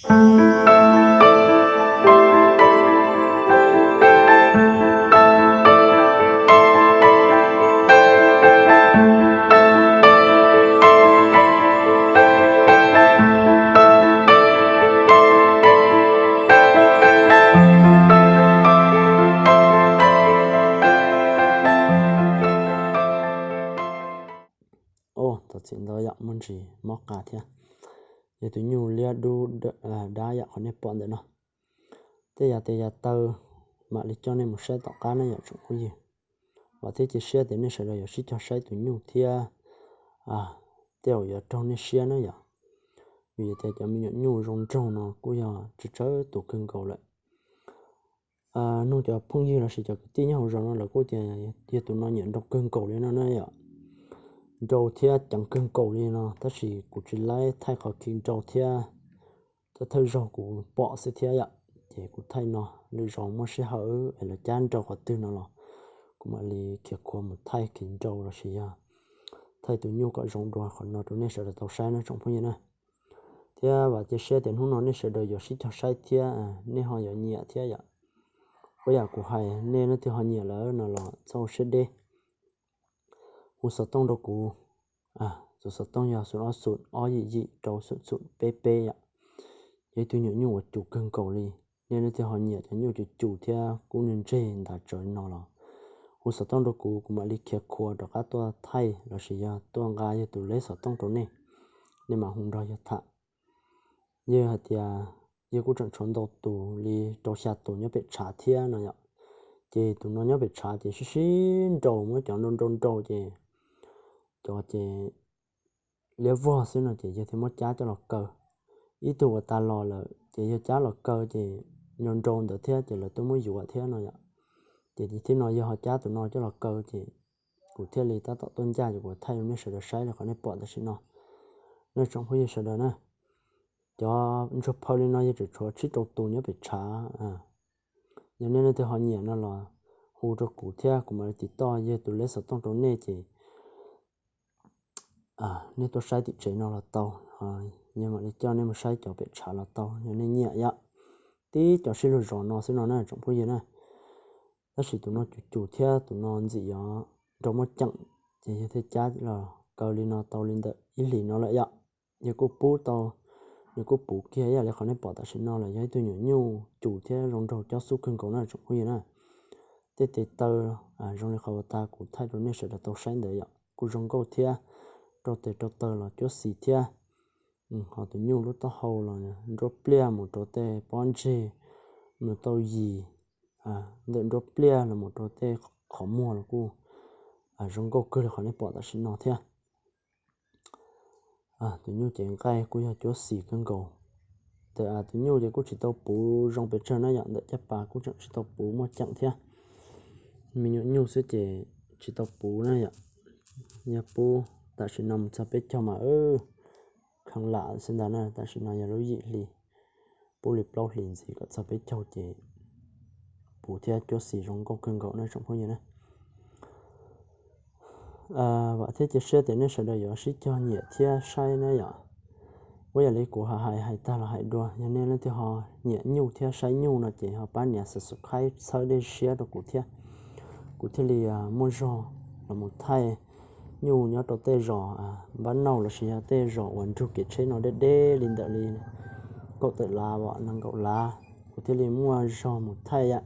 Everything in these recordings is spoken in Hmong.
Thov txim ntau yom, muaj ntsis mob qa thiab. Yog tus nyuj liab dub dab yam qhov nej pom ntawm no. Tej yav tes yav taw mam li coj nej mus saib tom qab na yom tsoom phooj ywg. Vam thiab cia siab tias nej sawv daws yuav sib cog saib tus nyuj thiab tej uas yuav raug nej siab na yom. Vim tias cov me nyuam nyuj zoo nraug no kuj yog tsawg tsawg tus kawg nkaus lawm. Nug cov phooj ywg los sis cov kwv tij nyob hauv zos no lawv kuj tias yog tus no nyiam nrau kawg nkaus li no na yom. Nrau thiab ceev kawg nkaus li no tab sis kuv tsis laib thaij qhov khi nrau thiab, thawj thawj zaug kuv pom xwb thiab yom, ces kuv thaij no. Lwm zaus muaj sij hawm es lawv cab nrau qhov twg no los kuv mam li khiav khuav mus thaij khi nrau los sis yog thaij tus nyuj kom zoo dua qhov no rau nej sawv daws tau saib no tsoom phooj ywg na. Thiab vam cia siab tias hnub no nej sawv daws yuav sib cog saib thiab nej ho yuav nyiam thiab yom. Ua yam kuv hais nej leej twg ho nyiam lawm no los txhob ua siab deb, hu xov tooj rau kuv. Tus xov tooj yog xoom ob xoom ob yim yim rau xoom xoom peb peb yom. Yog ib tug nyuam nyuj uas cum kawg nkaus li. Nej leej twg ho nyiam cov nyuj cum cum thiab kub ntseg ntseg ntav tsawv no los hu xov tooj rau kuv, kuv mam li khiav khuav rov qab tuaj thaij los sis yog tuaj nqa yog tus leb xov tooj rau nej, nej mam hu nrog yog tham. Yog hais tias yog kuj tseem tshuav ntau tus li rau xya tus nyob pem tshav thiab no yom. Ces tus no nyob pem tshav ces sib sib nrau, muab cov nrau nrau nrau ces cov ces liab vog xwb no ces yog thiaj muab cab coj los kaw. Ib tug uas tas los lawm ces yog cab los kaw ces nrau nrau ntawd thiab ces lawv tuaj muab yuav thiab no yom. Ces thiab no yog ho cab tus no coj los kaw ces kuv thiaj li tab tom tuaj ncaj ces kuv thaij rau nej sawv daws saib li qhov nej pom tam sim no. Nej tsoom phooj ywg sawv daws na, cov ntsuag phaw li no yog tseem tshuav tsib rau tus nyob pem tshav. Yog nej leej twg ho nyiam no los hu rau kuv thiab kuv mam li tiv toj yog tus leb xov tooj rau nej ces nej tuaj saib tim tsev no los tau, yog mam li coj nej mus saib cov pem tshav los tau yog nej nyiam yom. Tib cov sib luag zos no xwb no na tsoom phooj ywg na. Tab sis tus no cum cum thiab tus no ntxim yog nrau muaj ceem, ces yog thiaj cab los kaw li no tau li ntawm ib hlis no lawm yom. Yog kuj pub tau, yog kuj puv kiag ib yam li qhov nej pom tam sim no lawm, yog ib tug nyuam nyuj cum thiab zoo nraug cob xub kawg nkaus na tsoom phooj ywg na. Tej tes taw zoo li qhov uas tas kuv thaij rau nej sawv daws tau saib ntawd yom, kuj zoo nkauj thiab, rau tes rau taw los cuab xis thiab. Ho tus nyuj lub taub hau los nruab pliaj mus rau tej pob ntseg, mus tau yis, ntawm nruab pliaj los mus rau tej qhov muag los kuj zoo nkauj kawg li qhov nej pom tam sim no thiab. Tus nyuj ces nqaij kuj yog cuab xis kawg nkaus. Tus nyuj ces kuj tsis tau puv zoo pes tsawg na yom, ntawm caj pas kuj tseem tsis tau puv muaj ceem thiab. Me nyuam nyuj xwb ces tsis tau puv na yom. Yog pub tam sim no mus txog peb caug mas kheev lam xwb ntag na, tam sim no yog lub yim hli, pub li plaub hlis ntxiv kom txog peb caug ces puv thiab cuab xis zoo nkauj kawg nkaus na tsoom phooj ywg na. Vam thiab cia siab tias nej sawv daws yuav sib cog nyiam thiab saib na yom. Ua yam li kuv hais hais tag los hais dua, yog nej leej twg ho nyiam nyuj thiab saib nyuj no ces ho pab nias subscribe txhawb dej siab rau kuv thiab, kuv thiaj li muaj zog los mus thaij nyuj nyob rau tej zos npab nauj los sis yog tej zos uas nrug kev tsheb no deb deb li ntawm li kaum tawm lav, nees nkaum lav, kuv thiaj li muaj zog mus thaij yom.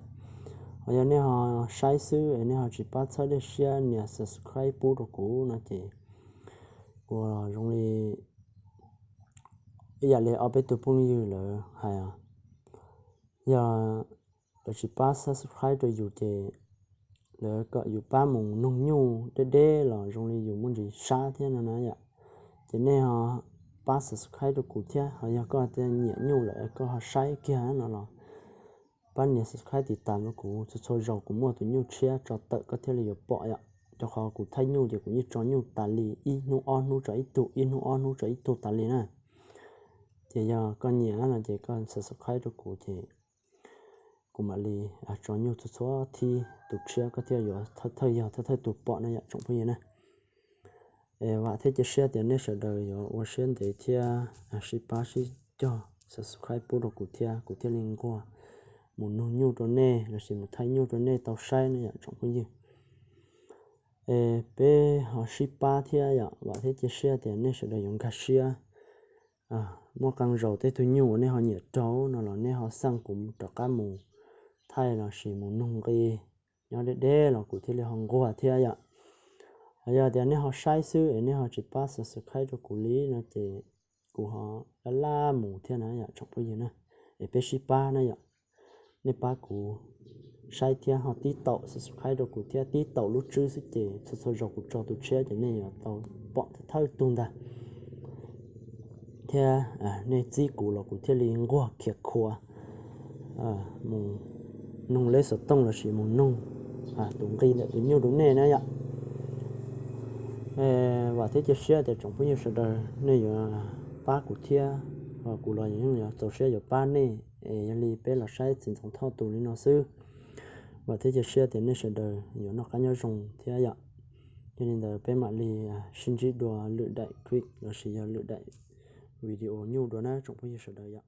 Ho yog nej ho saib xwb es nej ho tsis pab txhawb dej siab nias subscribe pub rau kuv no ces kuv zoo li ib yam li ob peb tug phooj ywg lawv hais, yog lawv tsis pab subscribe rau yus ces lawv kom yus pab mus noog nyuj deb deb los zoo li yus muaj ntsis sab thiab no na yom. Ces nej ho pab subscribe rau kuv thiab, ho yog koj tias nyiam nyuj lawm koj ho saib kiag no los pab nias subscribe tiv tas rau kuv, txhua txhua zaus kuv muaj tus nyuj tshiab tso tawm koj thiaj li yuav pom yom. Rau qhov kuv thaij nyuj ces kuv yeej tso nyuj tas li, ib hnub ob hnub tso ib tug, ib hnub ob hnub tso ib tug tas li na. Ces yog koj nyiam no ces koj subscribe rau kuv ces kuv mam li tso nyuj txhua txhua thib, tus tshiab koj thiaj yuav thawj thawj yog thawj thawj tus pom na yom tsoom phooj ywg na. Es vam thiab cia siab tias nej sawv daws yuav ua siab ntev thiab sib pab sib cog subscribe pub rau kuv thiab, kuv thiaj li nquag mus nug nyuj rau nej lossis mus thaij nyuj rau nej tau saib na yom tsoom phooj ywg. Es peb ho sib pab thiab yom, vam thiab cia siab tias nej sawv daws yuav nkag siab. Muaj qee zaus tej tug nyuj uas nej ho nyiam raug no los nej ho xaj kuv rov qab mus thaij lossis mus nug nqi nyob deb deb los kuv thiaj li ho nquag thiab yom. Yog tias nej ho saib xwb es nej ho tsis pab subscribe rau kuv li no ces kuv ho laj laj mus thiab na yom tsoom phooj ywg na. Es peb sib pab na yom. Nej pab kuv saib thiab ho tib taum subscribe rau kuv thiab tib taum lub tswb xwb ces txhua txhua zaus kuv tso tus tshiab ces nej yuav tau pom thawj tug ntag. Thiab nej txib kuv los kuv thiaj li nquag khiav khuav mus nug leb xov tooj lossis mus nug tus nqi ntawm tus nyuj rau nej na yom. Vam thiab cia siab tias tsoom phooj ywg sawv daws nej yuav pab kuv thiab, kuv los yeej yuav txaus siab yuav pab nej. Es yog li peb los saib txiv Ntxoov Thoj tus li no xwb. Vam thiab cia siab tias nej sawv daws yuav noj qab nyob zoo thiab yom. Yog li ntawd peb mam li sib ntsib dua lwm daim clip lossis yog lwm daim video nyuj dua na tsoom phooj ywg sawv daws yom.